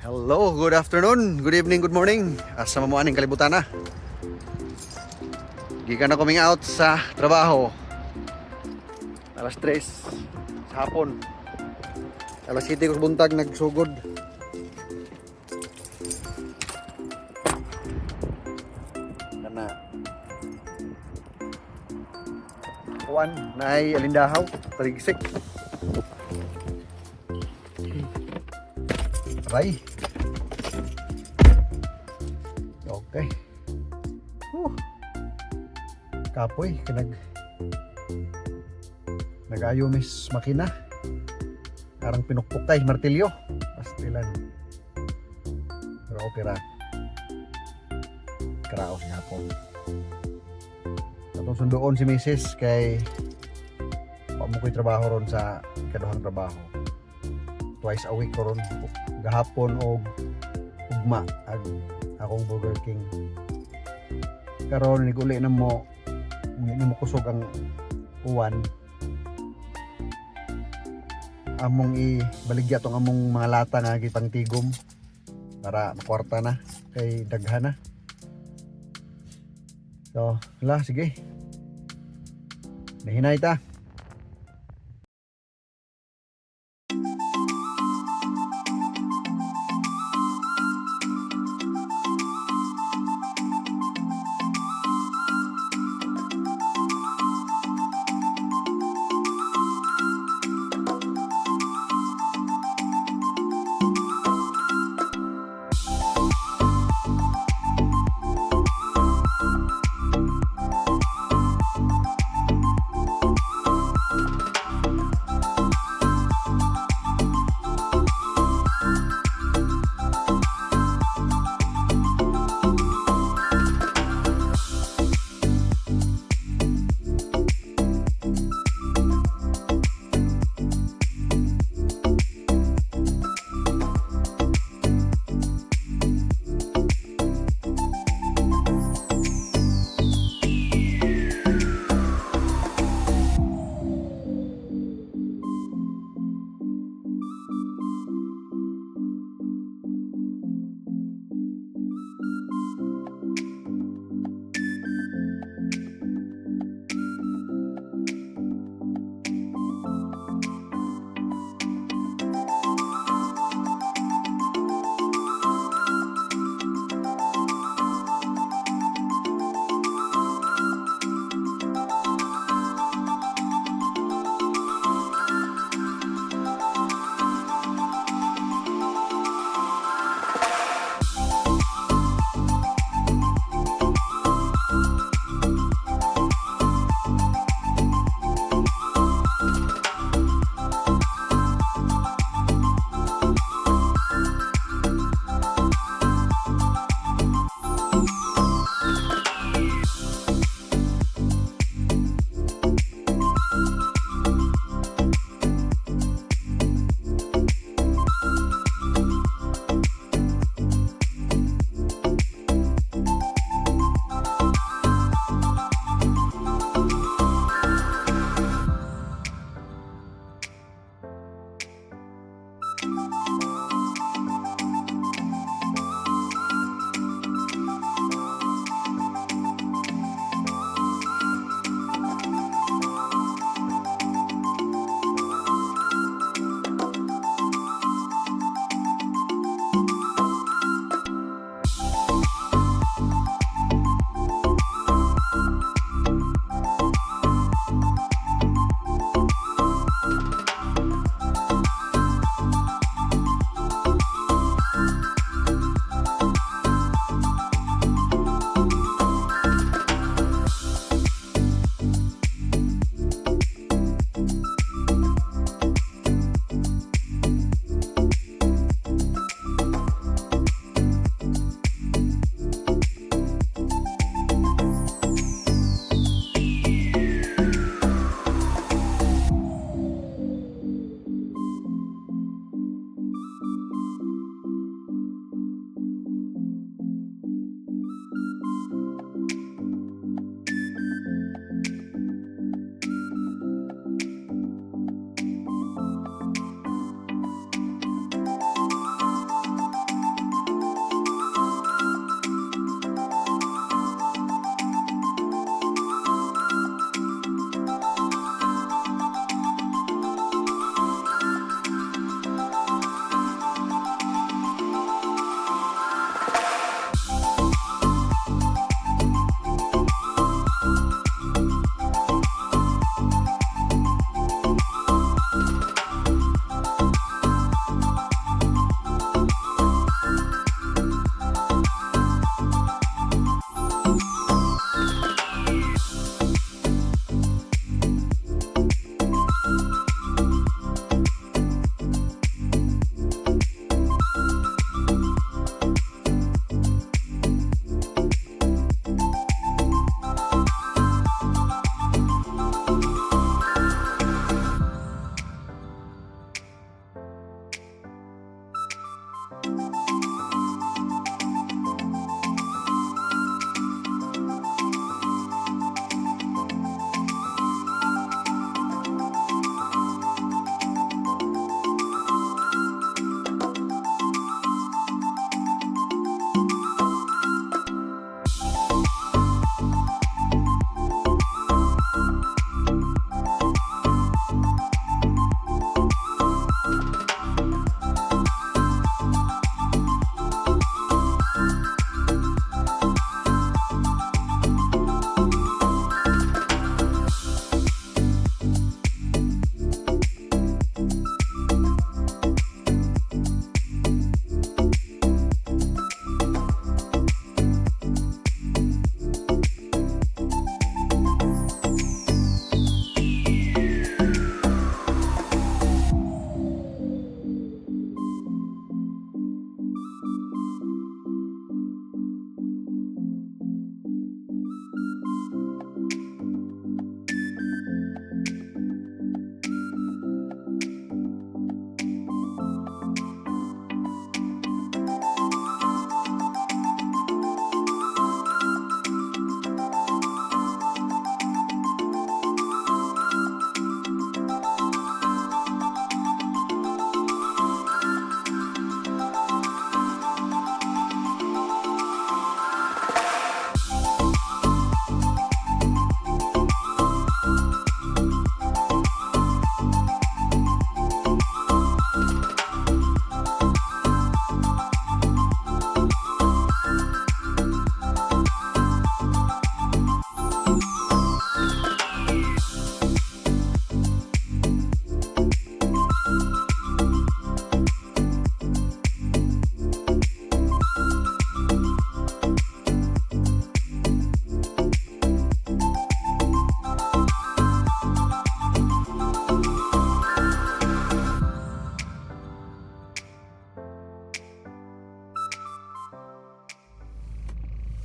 Hello, good afternoon, good evening, good morning. Asa man mo aning kalibutan na? Gikan na coming out sa trabaho. Alas 3 sa hapon. Alas 7 ko sa buntag nagsugod. Kana. Kuan, naay alindahaw, tarigsik. Aray. Okay. Whew. Kapoy, kanag nagayo mis makina. Arang pinukpok tay martilyo. Pastilan. Pero okay ra. Karaos gihapon. Atong sunduon si Mrs. Kay wa mo ko'y trabaho ron sa ikaduhang trabaho. Twice a week ko ron, gahapon og ugma ag akong Burger King. Karon niguli na mo, ni mo kusog ang uwan, among ibaligya tong among mga lata nga gipangtigom para makwarta na kay daghan na. So la, sige, nahinay ta.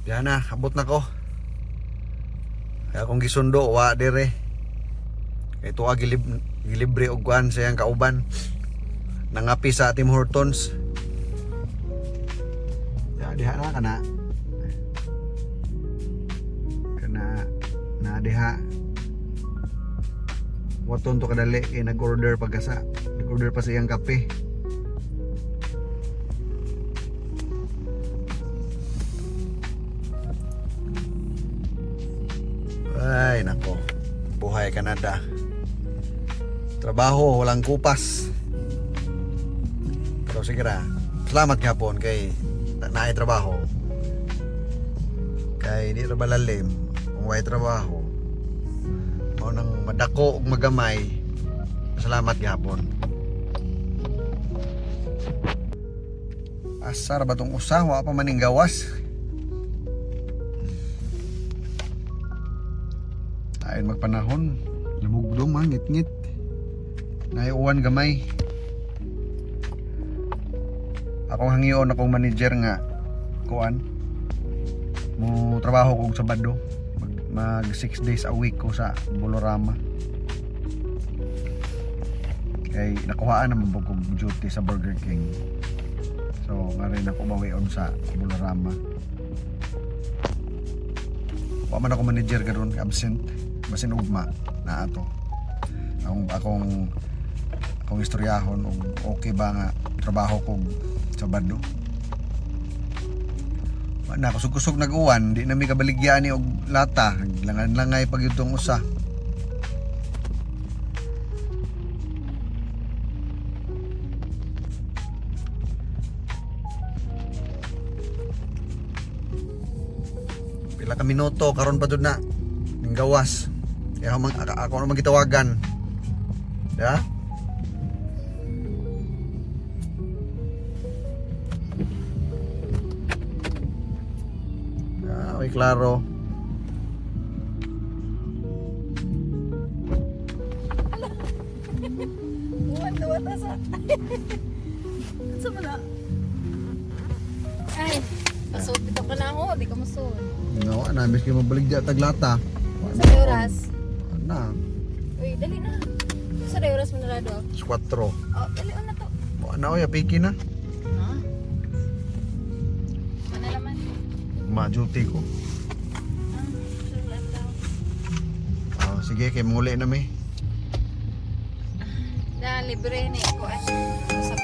Diyan na, abot na ko. Kaya akong gisundo, wa dire. Kay tuwa gilibre og kuan sa iyang kauban. Nangapi sa Tim Hortons. Ya, diha na kana. Kana na diha. Waton to kadali kay nag-order pagkasa. Nag-order pa sa iyang kape. Ay, nako. Buhay Canada. Trabaho, walang kupas. Pero sige ra. Salamat gapon kay naay trabaho. Kay di ra balalim kung way trabaho. Mao nang madako ug magamay. Salamat gapon. Asa ra ba tong usa? Wa pa maning gawas. Ayon magpanahon, lamugdong man, ngit-ngit. Naiuwan gamay. Akong hangyoon akong manager nga kuan. Mo trabaho kog Sabado. Mag 6 days a week ko sa Bolorama. Kay nakuhaan naman po kog duty sa Burger King. So, nga rin ako bawion sa Bolorama. Wa man ako manager karon, absent. Basin ugma na ato. Akong istoryahon og okay ba nga trabaho kog Sabado. Wa na kusog-kusog nag-uwan, di na mi kabaligya ni og lata, langan-langay pag yutong usa. Pila ka minuto karon pa jud na ning gawas. Kaya ako, ako na magitawagan. Ya? Ah, okay, klaro. Uwan, duwa ta sa. Ano man na? Ay, pasod bitaw ka na ako, di ka masud. No, ana miski mabaligya taglata. Sa oras. Na, Uy, dali na. Sa oras mo narado? 4. Oh, dali na to. Mo na oy, apiki na. Ha? Mana naman? Ma-duty ko. Ah, sure lang daw. Ah, sige, kay muli na mi. Na libre ni ko ay. Sa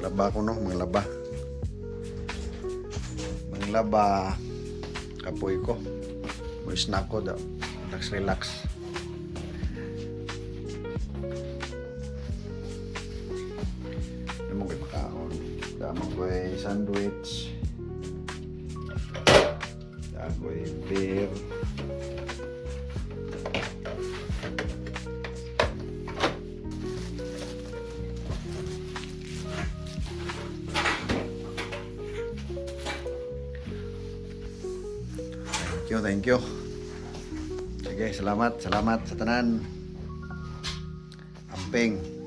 Maglaba ko, no, maglaba. Maglaba. Kapoy ko. Mo snack ko daw. Relax, relax. Ano mo kayo makaon? Damo ko sandwich. Damo ko beer. Thank you, thank you. Sige, salamat, salamat sa tanan. Amping.